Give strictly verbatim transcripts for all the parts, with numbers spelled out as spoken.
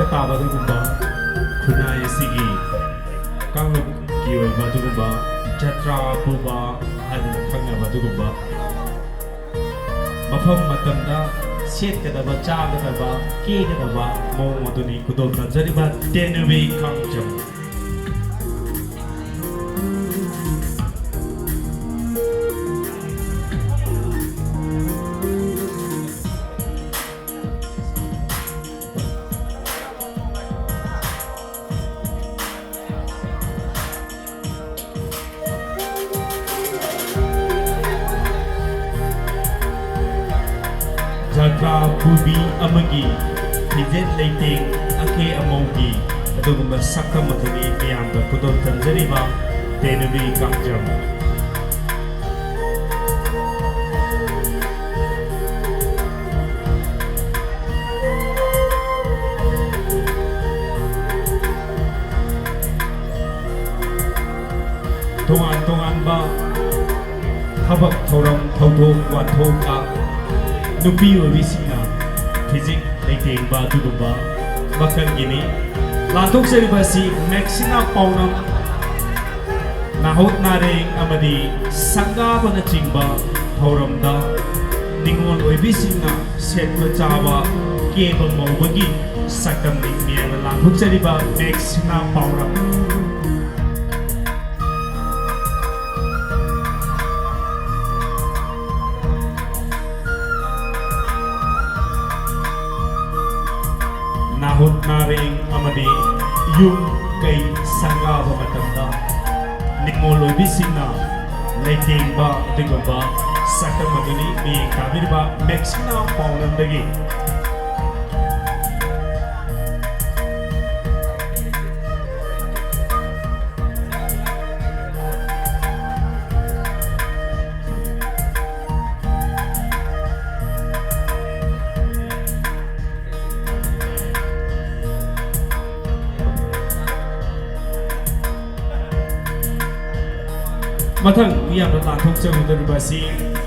ꯇꯥꯕ ꯑꯗꯨꯒꯨꯝꯕ ꯈꯨꯟꯅꯥꯏ ꯑꯁꯤꯒꯤ ꯀꯥꯡꯂꯨꯞꯀꯤ ꯑꯣꯏꯕ ꯑꯗꯨꯒꯨꯝꯕ ꯖꯇ꯭ꯔꯥ ꯄꯨꯕ ꯍꯥꯏꯗꯅ ꯈꯪꯅꯕ ꯑꯗꯨꯒꯨꯝꯕ ꯃꯐꯝ ꯃꯇꯝꯗ ꯁꯦꯠꯀꯗꯕ, ꯆꯥꯒꯗꯕ, ꯀꯦꯒꯗꯕ ꯃꯑꯣꯡ ꯑꯗꯨꯅꯤ ꯈꯨꯗꯣꯜ ꯇꯝꯖꯔꯤꯕ ꯇꯦꯅꯨꯕꯤ ꯀꯥꯡꯖꯝ꯫ ꯖꯇ꯭ꯔꯥ ꯄꯨꯕꯤ ꯑꯃꯒꯤ ꯐꯤꯖꯦꯠ ꯂꯩꯇꯦꯡ ꯑꯀꯦ ꯑꯃꯧꯒꯤ ꯑꯗꯨꯒꯨꯝꯕ ꯁꯛꯇꯝ ꯑꯗꯨꯅꯤ ꯃꯤꯌꯥꯝꯗ ꯈꯨꯗꯣꯜ ꯇꯝꯖꯔꯤꯕ ꯇꯦꯅꯨꯕꯤ ꯀꯥꯡꯖꯝ꯫ ꯇꯣꯉꯥꯟ ꯇꯣꯉꯥꯟꯕ ꯊꯕꯛ ꯊꯧꯔꯝ ꯊꯧꯗꯣꯛ ꯋꯥꯊꯣꯛꯇ ꯅꯨꯄꯤ ꯑꯣꯏꯕꯤꯁꯤꯡꯅ ꯐꯤꯖꯦꯠ ꯂꯩꯇꯦꯡꯕ ꯑꯗꯨꯒꯨꯝꯕ ꯃꯈꯜꯒꯤꯅꯤ꯫ ꯂꯥꯟꯊꯣꯛꯆꯔꯤꯕ ꯑꯁꯤ ꯃꯦꯛꯁꯤꯅꯥ ꯄꯥꯎꯅꯝ, ꯅꯥꯍꯨꯠ ꯅꯥꯔꯦꯡ ꯑꯃꯗꯤ ꯁꯪꯒꯥꯕꯅꯆꯤꯡꯕ ꯊꯧꯔꯝꯗ ꯅꯤꯉꯣꯜ ꯑꯣꯏꯕꯤꯁꯤꯡꯅ ꯁꯦꯠꯄ ꯆꯥꯕ ꯀꯦꯕ ꯃꯧꯕꯒꯤ ꯁꯛꯇꯝꯅꯤ ꯃꯤꯌꯥꯝꯅ ꯂꯥꯟꯊꯣꯛꯆꯔꯤꯕ ꯃꯦꯛꯁꯤꯅꯥ ꯄꯥꯎꯅꯝ꯫ ꯅꯥꯍꯨꯠ ꯅꯥꯔꯦꯡ ꯑꯃꯗꯤ ꯌꯨꯝ ꯀꯩ ꯁꯪꯒꯥꯕ ꯃꯇꯝꯗ ꯅꯤꯉꯣꯜ ꯑꯣꯏꯕꯤꯁꯤꯡꯅ ꯂꯩꯇꯦꯡꯕ ꯑꯗꯨꯒꯨꯝꯕ ꯁꯛꯇꯝ ꯑꯗꯨꯅꯤ ꯃꯤꯠꯌꯦꯡ ꯇꯥꯕꯤꯔꯤꯕ ꯃꯦꯛꯁꯤꯅꯥ ꯄꯥꯎꯅꯝꯗꯒꯤ꯫ ꯃꯊꯪ ꯃꯤꯌꯥꯝꯅ ꯂꯥꯟꯊꯣꯛꯆꯔꯨꯗꯧꯔꯤꯕ ꯑꯁꯤ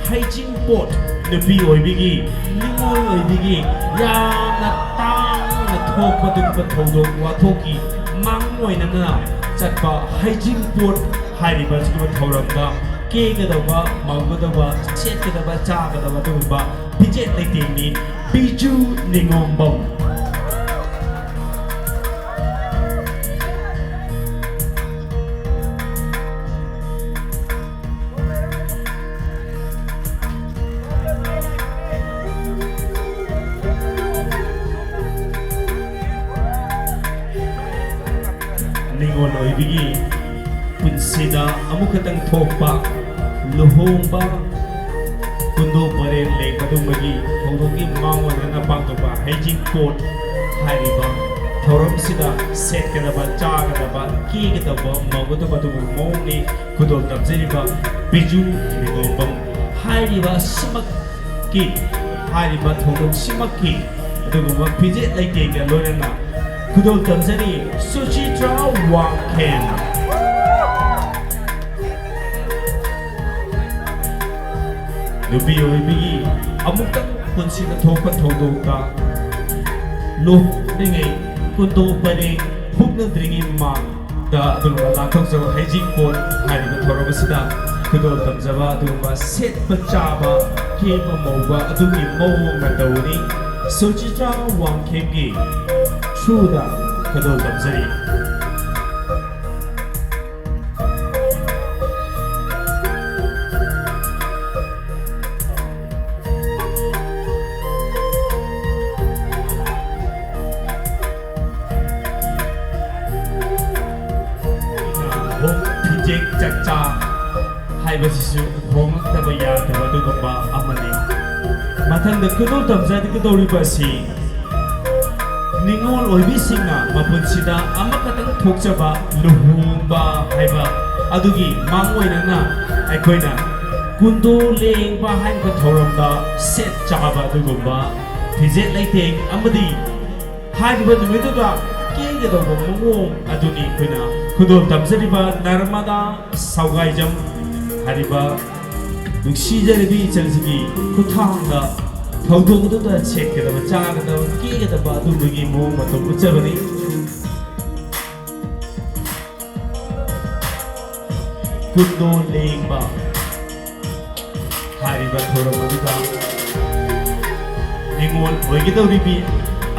ꯍꯩꯖꯤꯡꯄꯣꯠ ꯅꯨꯄꯤ ꯑꯣꯏꯕꯤꯒꯤ, ꯅꯤꯉꯣꯜ ꯑꯣꯏꯕꯤꯒꯤ ꯌꯥꯝꯅ ꯇꯥꯡꯅ ꯊꯣꯛꯄ ꯑꯗꯨꯒꯨꯝꯕ ꯊꯧꯗꯣꯛ ꯋꯥꯊꯣꯛꯀꯤ ꯃꯥꯡ ꯑꯣꯏꯅꯅ ꯆꯠꯄ ꯍꯩꯖꯤꯡꯄꯣꯠ ꯍꯥꯏꯔꯤꯕ ꯑꯁꯤꯒꯨꯝꯕ ꯊꯧꯔꯝꯗ ꯀꯦꯒꯗꯧꯕ, ꯃꯧꯒꯗꯧꯕ, ꯁꯦꯠꯀꯗꯕ, ꯆꯥꯒꯗꯕ ꯑꯗꯨꯒꯨꯝꯕ ꯐꯤꯖꯦꯠ ꯂꯩꯇꯦꯡꯅꯤ ꯕꯤꯖꯨ ꯅꯤꯉꯣꯝꯕꯝ꯫ ꯅꯤꯉꯣꯜ ꯑꯣꯏꯕꯤꯒꯤ ꯄꯨꯟꯁꯤꯗ ꯑꯃꯨꯛꯈꯛꯇꯪ ꯊꯣꯛꯄ ꯂꯨꯍꯣꯡꯕ, ꯀꯨꯟꯗꯣ ꯄꯔꯦꯡ ꯂꯦꯡꯕꯗꯨꯃꯒꯤ ꯊꯧꯗꯣꯛꯀꯤ ꯃꯥꯡꯑꯣꯏꯅꯅ ꯄꯥꯡꯊꯣꯛꯄ ꯍꯩꯖꯤꯡꯄꯣꯠ ꯍꯥꯏꯔꯤꯕ ꯊꯧꯔꯝꯁꯤꯗ ꯁꯦꯠꯀꯗꯕ, ꯆꯥꯒꯗꯕ, ꯀꯦꯒꯗꯕ, ꯃꯧꯒꯗꯕ ꯑꯗꯨꯒꯨꯝꯕ ꯃꯑꯣꯡꯅꯤ꯫ ꯈꯨꯗꯣꯜ ꯇꯝꯖꯔꯤꯕ ꯕꯤꯖꯨ ꯅꯤꯉꯣꯝꯕꯝ ꯍꯥꯏꯔꯤꯕ ꯑꯁꯤꯃꯛꯀꯤ, ꯍꯥꯏꯔꯤꯕ ꯊꯧꯔꯝꯁꯤꯃꯛꯀꯤ ꯑꯗꯨꯒꯨꯝꯕ ꯐꯤꯖꯦꯠ ꯂꯩꯇꯦꯡꯒ ꯂꯣꯏꯅꯅ ꯈꯨꯗꯣꯜ ꯇꯝꯖꯔꯤ ꯁꯨꯆꯤꯇ꯭ꯔꯥ ꯋꯥꯡꯈꯦꯝ꯫ ꯅꯨꯄꯤ ꯑꯣꯏꯕꯤꯒꯤ ꯑꯃꯨꯛꯇꯪ ꯄꯨꯟꯁꯤꯗ ꯊꯣꯛꯄ ꯊꯧꯗꯣꯛꯇ ꯂꯨꯍꯣꯡꯗ꯭ꯔꯤꯉꯩ, ꯀꯨꯟꯗꯣ ꯄꯔꯦꯡ ꯍꯨꯛꯅꯗ꯭ꯔꯤꯉꯩ ꯃꯃꯥꯡꯗ ꯑꯗꯨꯒꯨꯝꯕ ꯂꯥꯟꯊꯣꯛꯆꯕ ꯍꯩꯖꯤꯡꯄꯣꯠ ꯍꯥꯏꯔꯤꯕ ꯊꯧꯔꯝ ꯑꯁꯤꯗ ꯈꯨꯗꯣꯜ ꯇꯝꯖꯕ ꯑꯗꯨꯒꯨꯝꯕ ꯁꯦꯠꯄ ꯆꯥꯕ, ꯀꯦꯕ ꯃꯧꯕ ꯑꯗꯨꯒꯤ ꯃꯑꯣꯡ ꯃꯇꯧꯅꯤ꯫ ꯁꯨꯆꯤꯇ꯭ꯔꯥ ꯋꯥꯡꯈꯦꯝꯒꯤ ꯊ꯭ꯔꯨꯗ ꯈꯨꯗꯣꯜ ꯇꯝꯖꯔꯤ꯫ ꯐꯤꯖꯦꯛ ꯆꯛꯆꯥ ꯍꯥꯏꯕꯁꯤꯁꯨ ꯍꯣꯡꯂꯛꯇꯕ ꯌꯥꯗꯕ ꯑꯗꯨꯒꯨꯝꯕ ꯑꯃꯅꯤ꯫ ꯃꯊꯪꯗ ꯈꯨꯗꯣꯜ ꯇꯝꯖꯒꯗꯧꯔꯤꯕ ꯑꯁꯤ ꯅꯤꯉꯣꯜ ꯑꯣꯏꯕꯤꯁꯤꯡꯅ ꯃꯄꯨꯟꯁꯤꯗ ꯑꯃꯈꯛꯇꯪ ꯊꯣꯛꯆꯕ ꯂꯨꯍꯣꯡꯕ ꯍꯥꯏꯕ ꯑꯗꯨꯒꯤ ꯃꯥꯡꯑꯣꯏꯅꯅ ꯑꯩꯈꯣꯏꯅ ꯀꯨꯟꯗꯣ ꯂꯦꯡꯕ ꯍꯥꯏꯔꯤꯕ ꯊꯧꯔꯝꯗ ꯁꯦꯠ ꯆꯥꯕ ꯑꯗꯨꯒꯨꯝꯕ ꯐꯤꯖꯦꯠ ꯂꯩꯇꯦꯡ ꯑꯃꯗꯤ ꯍꯥꯏꯔꯤꯕ ꯅꯨꯃꯤꯠꯇꯨꯗ ꯀꯦꯒꯗꯧꯕ ꯃꯑꯣꯡ ꯑꯗꯨꯅꯤ ꯑꯩꯈꯣꯏꯅ ꯈꯨꯗꯣꯜ ꯇꯝꯖꯔꯤꯕ ꯅꯔꯃꯗꯥ ꯁꯥꯎꯒꯥꯏꯖꯝ ꯍꯥꯏꯔꯤꯕ ꯅꯨꯡꯁꯤꯖꯔꯕꯤ ꯏꯆꯜꯁꯤꯒꯤ ꯈꯨꯠꯊꯥꯡꯗ ꯊꯧꯗꯣꯛ ꯑꯗꯨꯗ ꯁꯦꯠꯀꯗꯕ, ꯆꯥꯒꯗꯕ, ꯀꯦꯒꯗꯕ ꯑꯗꯨꯝꯕꯒꯤ ꯃꯑꯣꯡ ꯃꯇꯧ ꯎꯠꯆꯕꯅꯤ꯫ ꯀꯨꯟꯗꯣ ꯂꯦꯡꯕ ꯍꯥꯏꯔꯤꯕ ꯊꯧꯔꯝ ꯑꯗꯨꯗ ꯅꯤꯉꯣꯜ ꯑꯣꯏꯒꯗꯧꯔꯤꯕꯤ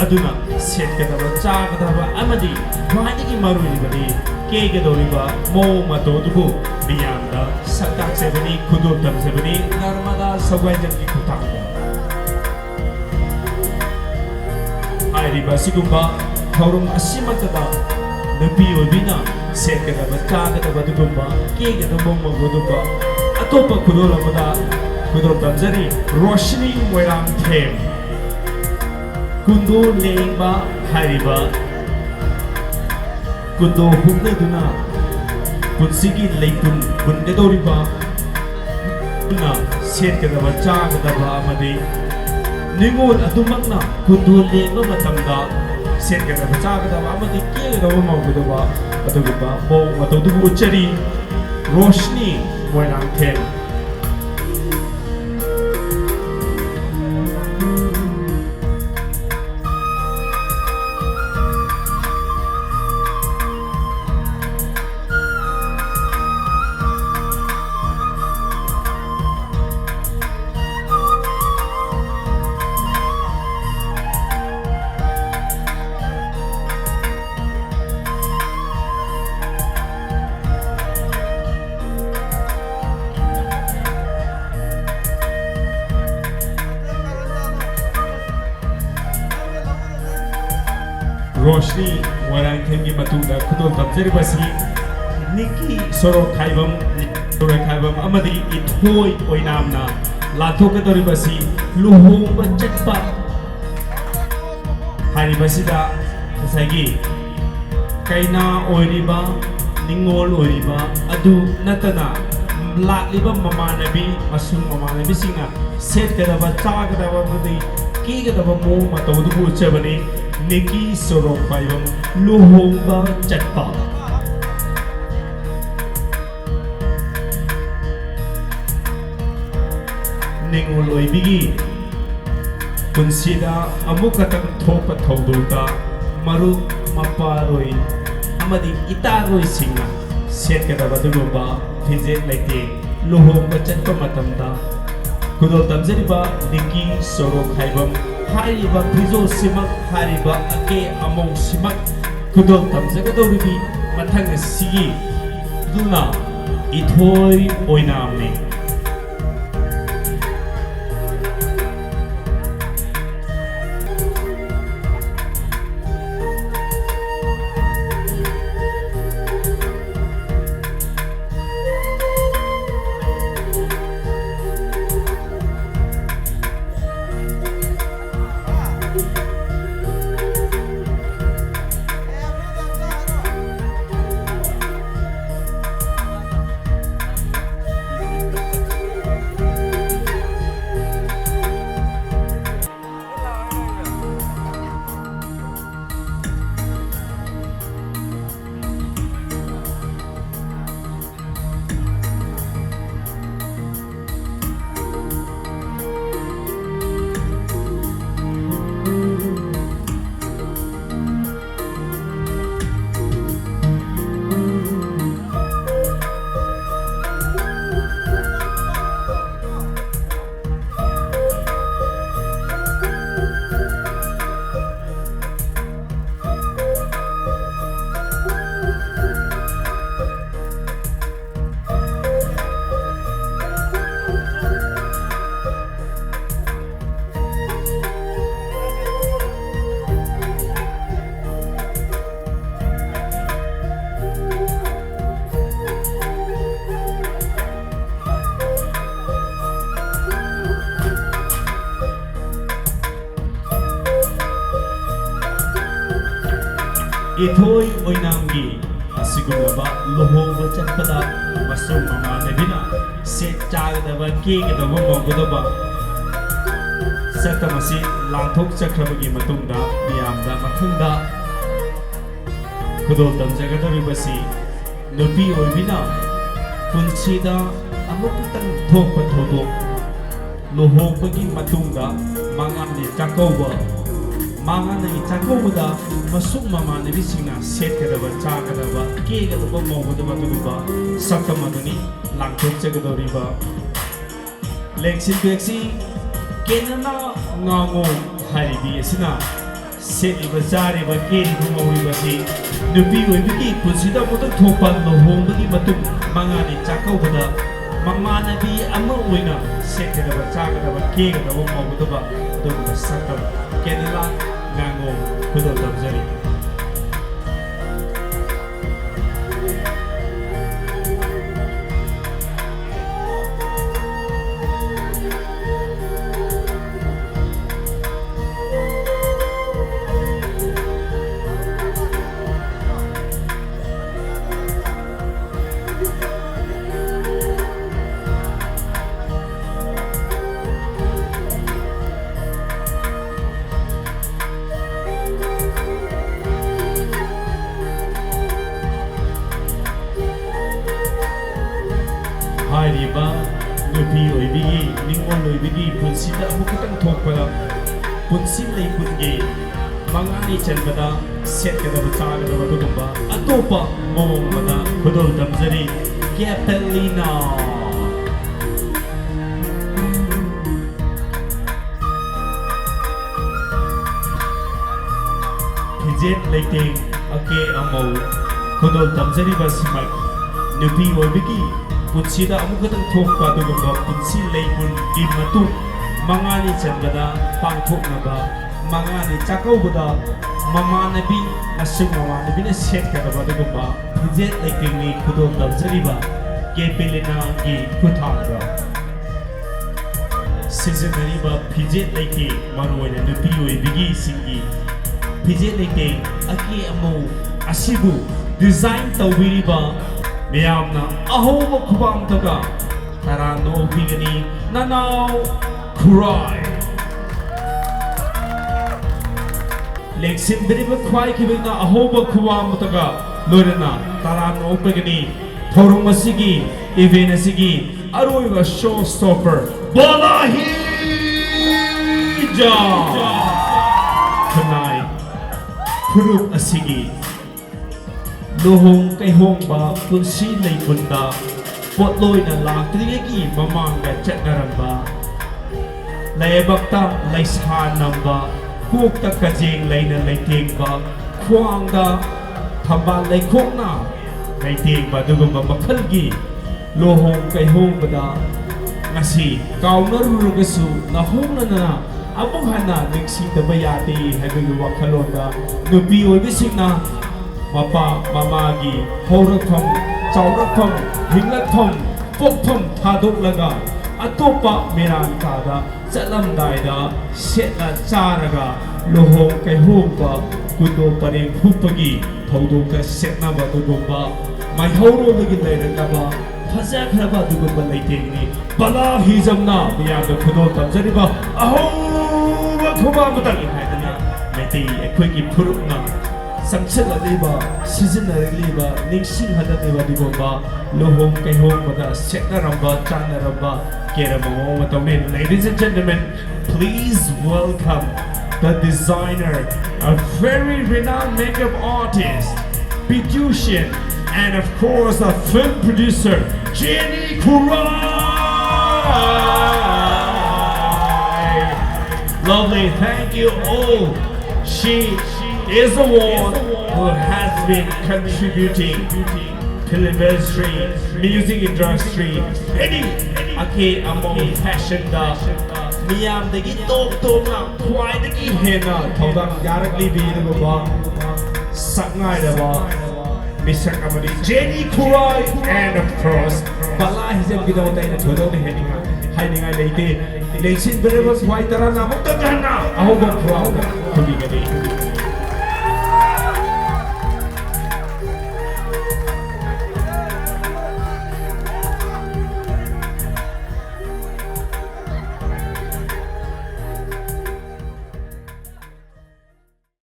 ꯑꯗꯨꯅ ꯁꯦꯠꯀꯗꯕ, ꯆꯥꯒꯗꯕ ꯑꯃꯗꯤ ꯈ꯭ꯋꯥꯏꯗꯒꯤ ꯃꯔꯨꯑꯣꯏꯔꯤꯕꯗꯤ ꯀꯦꯒꯗꯧꯔꯤꯕ ꯃꯑꯣꯡ ꯃꯇꯧ ꯑꯗꯨꯕꯨ ꯃꯤꯌꯥꯝꯗ ꯁꯛ ꯇꯥꯛꯆꯕꯅꯤ, ꯈꯨꯗꯣꯜ ꯇꯝꯖꯕꯅꯤ ꯅꯔꯃꯗꯥ ꯁꯒꯣꯜꯕꯟꯒꯤ ꯈꯨꯠꯊꯥꯡꯗ꯫ ꯍꯥꯏꯔꯤꯕ ꯑꯁꯤꯒꯨꯝꯕ ꯊꯧꯔꯝ ꯑꯁꯤꯃꯛꯇꯗ ꯅꯨꯄꯤ ꯑꯣꯏꯕꯤꯅ ꯁꯦꯠꯀꯗꯕ, ꯆꯥꯒꯗꯕ ꯑꯗꯨꯒꯨꯝꯕ, ꯀꯦꯒꯗꯕ ꯃꯑꯣꯡ ꯑꯗꯨꯒꯨꯝꯕ ꯑꯇꯣꯞꯄ ꯈꯨꯗꯣꯜ ꯑꯃꯗ ꯈꯨꯗꯣꯜ ꯇꯝꯖꯔꯤ꯫ ꯔꯣꯁꯅꯤ ꯃꯣꯏꯔꯥꯡꯊꯦꯝ꯫ ꯀꯨꯟꯗꯣ ꯂꯦꯡꯕ ꯍꯥꯏꯔꯤꯕ ꯀꯨꯟꯗꯣ ꯍꯨꯞꯅꯗꯨꯅ ꯄꯨꯟꯁꯤꯒꯤ ꯂꯩꯄꯨꯟ ꯄꯨꯟꯒꯗꯧꯔꯤꯕ ꯑꯗꯨꯅ ꯁꯦꯠꯀꯗꯕ, ꯆꯥꯒꯗꯕ ꯑꯃꯗꯤ ꯅꯤꯉꯣꯜ ꯑꯗꯨꯃꯛꯅ ꯀꯨꯟꯗꯣ ꯂꯦꯡꯕ ꯃꯇꯝꯗ ꯁꯦꯠꯀꯗꯕ, ꯆꯥꯒꯗꯕ ꯑꯃꯗꯤ ꯀꯦꯒꯗꯕ ꯃꯧꯒꯗꯕ ꯑꯗꯨꯒꯨꯝꯕ ꯃꯑꯣꯡ ꯃꯇꯧꯗꯨꯕꯨ ꯎꯠꯆꯔꯤ꯫ ꯔꯣꯁꯅꯤ ꯃꯣꯏꯔꯥꯡꯊꯦꯝ꯫ ꯔꯣꯁꯅꯤ ꯃꯣꯏꯔꯥꯡꯊꯦꯝꯒꯤ ꯃꯇꯨꯡꯗ ꯈꯨꯗꯣꯜ ꯇꯝꯖꯔꯤꯕꯁꯤ ꯅꯤꯀꯤ ꯁꯣꯔꯣꯛꯈꯥꯏꯕꯝ, ꯁꯣꯔꯣꯛꯈꯥꯏꯕꯝ ꯑꯃꯗꯤ ꯏꯊꯣꯏ ꯑꯣꯏꯅꯥꯝꯅ ꯂꯥꯟꯊꯣꯛꯀꯗꯧꯔꯤꯕꯁꯤ ꯂꯨꯍꯣꯡꯕ ꯆꯠꯄ ꯍꯥꯏꯔꯤꯕꯁꯤꯗ ꯉꯁꯥꯏꯒꯤ ꯀꯩꯅꯥ ꯑꯣꯏꯔꯤꯕ, ꯅꯤꯉꯣꯜ ꯑꯣꯏꯔꯤꯕ ꯑꯗꯨ ꯅꯠꯇꯅ ꯂꯥꯛꯂꯤꯕ ꯃꯃꯥꯟꯅꯕꯤ ꯑꯃꯁꯨꯡ ꯃꯃꯥꯟꯅꯕꯤꯁꯤꯡꯅ ꯁꯦꯠꯀꯗꯕ, ꯆꯥꯒꯗꯕ ꯑꯃꯗꯤ ꯀꯦꯒꯗꯕ ꯃꯑꯣꯡ ꯃꯇꯧ ꯑꯗꯨꯕꯨ ꯎꯠꯆꯕꯅꯤ꯫ ꯅꯤꯀꯤ ꯁꯣꯔꯣꯛ ꯄꯥꯏꯕꯝ ꯂꯨꯍꯣꯡꯕ ꯆꯠꯄ꯫ ꯅꯤꯉꯣꯜ ꯑꯣꯏꯕꯤꯒꯤ ꯄꯨꯟꯁꯤꯗ ꯑꯃꯨꯛꯈꯛꯇꯪ ꯊꯣꯛꯄ ꯊꯧꯗꯣꯛꯇ ꯃꯔꯨꯞ ꯃꯄꯥꯔꯣꯏ ꯑꯃꯗꯤ ꯏꯇꯥꯔꯣꯏꯁꯤꯡꯅ ꯁꯦꯠꯀꯗꯕ ꯑꯗꯨꯒꯨꯝꯕ ꯐꯤꯖꯦꯠ ꯂꯩꯇꯦꯡ, ꯂꯨꯍꯣꯡꯕ ꯆꯠꯄ ꯃꯇꯝꯗ ꯈꯨꯗꯣꯜ ꯇꯝꯖꯔꯤꯕ ꯅꯤꯀꯤ ꯁꯣꯔꯣꯛ ꯍꯥꯏꯕꯝ ꯍꯥꯏꯔꯤꯕ ꯐꯤꯖꯣꯜꯁꯤꯃꯛ, ꯍꯥꯏꯔꯤꯕ ꯑꯀꯦ ꯑꯃꯧꯁꯤꯃꯛ ꯈꯨꯗꯣꯜ ꯇꯝꯖꯒꯗꯧꯔꯤꯕꯤ ꯃꯊꯪ ꯑꯁꯤꯒꯤ ꯑꯗꯨꯅ ꯏꯊꯣꯏ ꯑꯣꯏꯅꯥꯝꯅꯤ꯫ ꯏꯊꯣꯏ ꯑꯣꯏꯅꯥꯝꯒꯤ ꯑꯁꯤꯒꯨꯝꯂꯕ ꯂꯨꯍꯣꯡꯕ ꯆꯠꯄꯗ ꯃꯁꯨꯡ ꯃꯃꯥꯟꯅꯕꯤꯅ ꯁꯦꯠ ꯆꯥꯒꯗꯕ, ꯀꯦꯒꯗꯕ, ꯃꯧꯒꯗꯕ ꯁꯛꯇꯝ ꯑꯁꯤ ꯂꯥꯟꯊꯣꯛꯆꯈ꯭ꯔꯕꯒꯤ ꯃꯇꯨꯡꯗ ꯃꯤꯌꯥꯝꯗ ꯃꯊꯪꯗ ꯈꯨꯗꯣꯜ ꯇꯝꯖꯒꯗꯧꯔꯤꯕꯁꯤ ꯅꯨꯄꯤ ꯑꯣꯏꯕꯤꯅ ꯄꯨꯟꯁꯤꯗ ꯑꯃꯨꯛꯇꯪ ꯊꯣꯛꯄ ꯊꯧꯗꯣꯛ, ꯂꯨꯍꯣꯡꯕꯒꯤ ꯃꯇꯨꯡꯗ ꯃꯉꯥꯅꯤ ꯆꯥꯛꯀꯧꯕ꯫ ꯃꯉꯥꯅꯤ ꯆꯥꯛꯀꯧꯕꯗ ꯃꯁꯨꯛ ꯃꯃꯥꯟꯅꯕꯤꯁꯤꯡꯅ ꯁꯦꯠꯀꯗꯕ, ꯆꯥꯒꯗꯕ, ꯀꯦꯒꯗꯕ, ꯃꯧꯒꯗꯕ ꯑꯗꯨꯒꯨꯝꯕ ꯁꯛꯇꯝ ꯑꯗꯨꯅꯤ ꯂꯥꯡꯊꯣꯛꯆꯒꯗꯧꯔꯤꯕ꯫ ꯂꯦꯡꯁꯤꯟꯕꯤꯔꯛꯁꯤ, ꯀꯦꯅꯂꯥ ꯉꯥꯉꯣꯝ ꯍꯥꯏꯔꯤꯕꯤ ꯑꯁꯤꯅ ꯁꯦꯠꯂꯤꯕ, ꯆꯥꯔꯤꯕ, ꯀꯦꯔꯤꯕ, ꯃꯧꯔꯤꯕ ꯑꯁꯤ ꯅꯨꯄꯤ ꯑꯣꯏꯕꯒꯤ ꯄꯨꯟꯁꯤꯗ ꯑꯃꯨꯛꯇꯪ ꯊꯣꯛꯄ ꯂꯨꯍꯣꯡꯕꯒꯤ ꯃꯇꯨꯡ ꯃꯉꯥꯅꯤ ꯆꯥꯛꯀꯧꯕꯗ ꯃꯃꯥꯟꯅꯕꯤ ꯑꯃ ꯑꯣꯏꯅ ꯁꯦꯠꯀꯗꯕ, ꯆꯥꯒꯗꯕ, ꯀꯦꯒꯗꯕ, ꯃꯧꯒꯗꯕ ꯑꯗꯨꯒꯨꯝꯕ ꯁꯛꯇꯝ ꯀꯦꯅꯂꯥ ꯉꯥꯉꯣꯝ ꯈꯨꯗꯣꯜ ꯇꯝꯖꯔꯤ꯫ ꯍꯥꯏꯔꯤꯕ ꯅꯨꯄꯤ ꯑꯣꯏꯕꯤꯒꯤ, ꯅꯤꯉꯣꯜ ꯑꯣꯏꯕꯤꯒꯤ ꯄꯨꯟꯁꯤꯗ ꯑꯃꯨꯛꯈꯛꯇꯪ ꯊꯣꯛꯄ ꯄꯨꯟꯁꯤ ꯂꯩꯄꯨꯟꯒꯤ ꯃꯉꯥꯅꯤ ꯆꯟꯕꯗ ꯁꯦꯠꯀꯗꯕ, ꯆꯥꯒꯗꯕ ꯑꯗꯨꯒꯨꯝꯕ ꯑꯇꯣꯞꯄ ꯃꯑꯣꯡ ꯑꯃꯗ ꯈꯨꯗꯣꯜ ꯇꯝꯖꯔꯤ꯫ ꯀꯦꯄꯦꯂꯤꯅꯥ꯫ ꯐꯤꯖꯦꯠ ꯂꯩꯇꯦꯡ ꯑꯀꯦ ꯑꯃꯧ ꯈꯨꯗꯣꯜ ꯇꯝꯖꯔꯤꯕ ꯑꯁꯤꯃꯛ ꯅꯨꯄꯤ ꯑꯣꯏꯕꯒꯤ ꯄꯨꯟꯁꯤꯗ ꯑꯃꯨꯛꯈꯛꯇꯪ ꯊꯣꯛꯄ ꯑꯗꯨꯒꯨꯝꯕ ꯄꯨꯟꯁꯤ ꯂꯩꯄꯨꯟꯒꯤ ꯃꯇꯨꯡ ꯃꯉꯥꯅꯤ ꯆꯟꯕꯗ ꯄꯥꯡꯊꯣꯛꯅꯕ, ꯃꯉꯥꯅꯤ ꯆꯥꯛꯀꯧꯕꯗ ꯃꯃꯥꯟꯅꯕꯤ ꯑꯃꯁꯨꯡ ꯃꯃꯥꯟꯅꯕꯤꯅ ꯁꯦꯠꯀꯗꯕ ꯑꯗꯨꯒꯨꯝꯕ ꯐꯤꯖꯦꯠ ꯂꯩꯇꯦꯡꯅꯤ ꯈꯨꯗꯣꯜ ꯇꯝꯖꯔꯤꯕ ꯀꯦꯄꯦꯂꯤꯅꯥꯒꯤ ꯈꯨꯠꯊꯥꯡꯗ꯫ ꯁꯤꯖꯤꯟꯅꯔꯤꯕ ꯐꯤꯖꯦꯠ ꯂꯩꯇꯦꯡ, ꯃꯔꯨꯑꯣꯏꯅ ꯅꯨꯄꯤ ꯑꯣꯏꯕꯤꯒꯤꯁꯤꯡꯒꯤ ꯐꯤꯖꯦꯠ ꯂꯩꯇꯦꯡ ꯑꯀꯦ ꯑꯃꯧ ꯑꯁꯤꯕꯨ design ꯇꯧꯕꯤꯔꯤꯕ ꯃꯌꯥꯝꯅ ꯑꯍꯧꯕ ꯈꯨꯕꯥꯝꯇꯒ ꯇꯔꯥꯝꯅ ꯑꯣꯛꯄꯤꯒꯅꯤ꯫ ꯅꯅꯥꯎ ꯈꯨꯔꯥꯏ꯫ ꯂꯦꯡꯁꯤꯟꯕꯤꯔꯤꯕ ꯈ꯭ꯋꯥꯏꯈꯤꯕꯅ ꯑꯍꯧꯕ ꯈꯨꯕꯥꯝꯇꯒ ꯂꯣꯏꯅꯅ ꯇꯔꯥꯝꯅ ꯑꯣꯛꯄꯤꯒꯅꯤ꯫ ꯊꯧꯔꯝ ꯑꯁꯤꯒꯤ, event ꯑꯁꯤꯒꯤ ꯑꯔꯣꯏꯕ show stopper ꯕꯣꯂꯥꯍꯤ ꯖꯥ! ꯈꯨꯟꯅꯥꯏ ꯐꯨꯔꯨꯞ ꯑꯁꯤꯒꯤ ꯂꯨꯍꯣꯡ ꯀꯩꯍꯣꯡꯕ ꯄꯨꯟꯁꯤ ꯂꯩꯄꯨꯟꯗ ꯄꯣꯠꯂꯣꯏꯅ ꯂꯥꯛꯇ꯭ꯔꯤꯉꯩꯒꯤ ꯃꯃꯥꯡꯗ ꯆꯠꯅꯔꯝꯕ, ꯂꯥꯏꯕꯛꯇ ꯂꯩꯁꯥ ꯅꯝꯕ, ꯀꯣꯛꯇ ꯀꯖꯦꯡ ꯂꯩꯅ ꯂꯩꯇꯦꯡꯕ, ꯈ꯭ꯋꯥꯡꯗ ꯊꯝꯕꯥꯜ ꯂꯩꯈꯣꯛꯅ ꯂꯩꯇꯦꯡꯕ, ꯑꯗꯨꯒꯨꯝꯕ ꯃꯈꯜꯒꯤ ꯂꯨꯍꯣꯡ ꯀꯩꯍꯣꯡꯕꯗ ꯉꯁꯤ ꯀꯥꯎꯅꯔꯨꯔꯒꯁꯨ ꯅꯧꯍꯧꯅꯅ ꯑꯃꯨꯛ ꯍꯟꯅ ꯅꯨꯡꯁꯤꯗꯕ ꯌꯥꯗꯦ ꯍꯥꯏꯕꯒꯤ ꯋꯥꯈꯜꯂꯣꯟꯗ ꯅꯨꯄꯤ ꯑꯣꯏꯕꯁꯤꯡꯅ ꯃꯄꯥ ꯃꯃꯥꯒꯤ ꯍꯧꯔꯛꯐꯝ, ꯆꯥꯎꯔꯛꯐꯝ, ꯍꯤꯡꯂꯛꯐꯝ, ꯄꯣꯛꯐꯝ ꯊꯥꯗꯣꯛꯂꯒ ꯑꯇꯣꯞꯄ ꯃꯤꯔꯥꯟ ꯀꯥꯗ ꯆꯠꯂꯝꯗꯥꯏꯗ ꯁꯦꯠꯂ ꯆꯥꯔꯒ ꯂꯨꯍꯣꯡ ꯀꯩꯍꯣꯡꯕ, ꯀꯨꯗꯣ ꯄꯔꯦꯡ ꯍꯨꯞꯄꯒꯤ ꯊꯧꯗꯣꯛꯇ ꯁꯦꯠꯅꯕ ꯑꯗꯨꯒꯨꯝꯕ ꯃꯩꯍꯧꯔꯣꯟꯗꯒꯤ ꯂꯩꯔꯛꯂꯕ ꯐꯖꯈ꯭ꯔꯕ ꯑꯗꯨꯒꯨꯝꯕ ꯂꯩꯇꯦꯡꯅꯤ꯫ ꯕꯂꯥ ꯍꯤꯖꯝꯅ ꯃꯤꯌꯥꯝꯗ ꯈꯨꯗꯣꯜ ꯇꯝꯖꯔꯤꯕ ꯑꯍꯧꯕ ꯈꯨꯕꯥꯛ ꯑꯃꯇꯪ ꯍꯥꯏꯗꯅ ꯃꯩꯇꯩ ꯑꯩꯈꯣꯏꯒꯤ ꯐꯨꯔꯨꯞꯅ ꯆꯪꯁꯤꯜꯂꯛꯂꯤꯕ, ꯁꯤꯖꯤꯟꯅꯔꯛꯂꯤꯕ, ꯅꯤꯡꯁꯤꯡꯍꯜꯂꯛꯂꯤꯕ ꯑꯗꯨꯒꯨꯝꯕ ꯂꯨꯍꯣꯡ ꯀꯩꯍꯣꯡꯕꯗ ꯁꯦꯠꯅꯔꯝꯕ, ꯆꯥꯅꯔꯝꯕ ꯀꯦꯔꯝꯕ ꯃꯑꯣꯡ ꯃꯇꯧꯅꯤ꯫ Ladies and gentlemen, please welcome the designer, a very renowned makeup artist, beautician, and of course, a film producer, Jenny Kurai. Lovely, thank you all. She is the one who has been contributing film industry, music industry, any ꯑꯀꯦ ꯑꯃꯧ fashionꯗ ꯃꯤꯌꯥꯝꯗꯒꯤ top topꯅ ꯈ꯭ꯋꯥꯏꯗꯒꯤ ꯍꯦꯟꯅ ꯊꯧꯗꯥꯡ ꯌꯥꯔꯛꯂꯤꯕꯤ ꯑꯗꯨꯒꯨꯝꯕ ꯁꯛꯅꯥꯏꯔꯕ ꯃꯤꯁꯛ ꯑꯃꯅꯤ꯫ Jenny Kurai and of course ꯕꯂꯥ ꯍꯤꯖꯝꯒꯤꯗꯃꯛꯇ ꯑꯩꯅ ꯊꯣꯏꯗꯣꯛꯅ ꯍꯦꯟꯅꯤꯡꯉꯥꯏ ꯍꯥꯏꯅꯤꯡꯉꯥꯏ ꯂꯩꯇꯦ꯫ ꯂꯦꯡꯁꯤꯟꯕꯤꯔꯕ ꯈ꯭ꯋꯥꯏ ꯇꯔꯥꯅ ꯑꯃꯨꯛꯇꯪ ꯍꯟꯅ ꯑꯍꯧꯕ ꯈꯨꯔꯥꯎꯗ ꯈꯨꯝꯕꯤꯒꯅꯤ꯫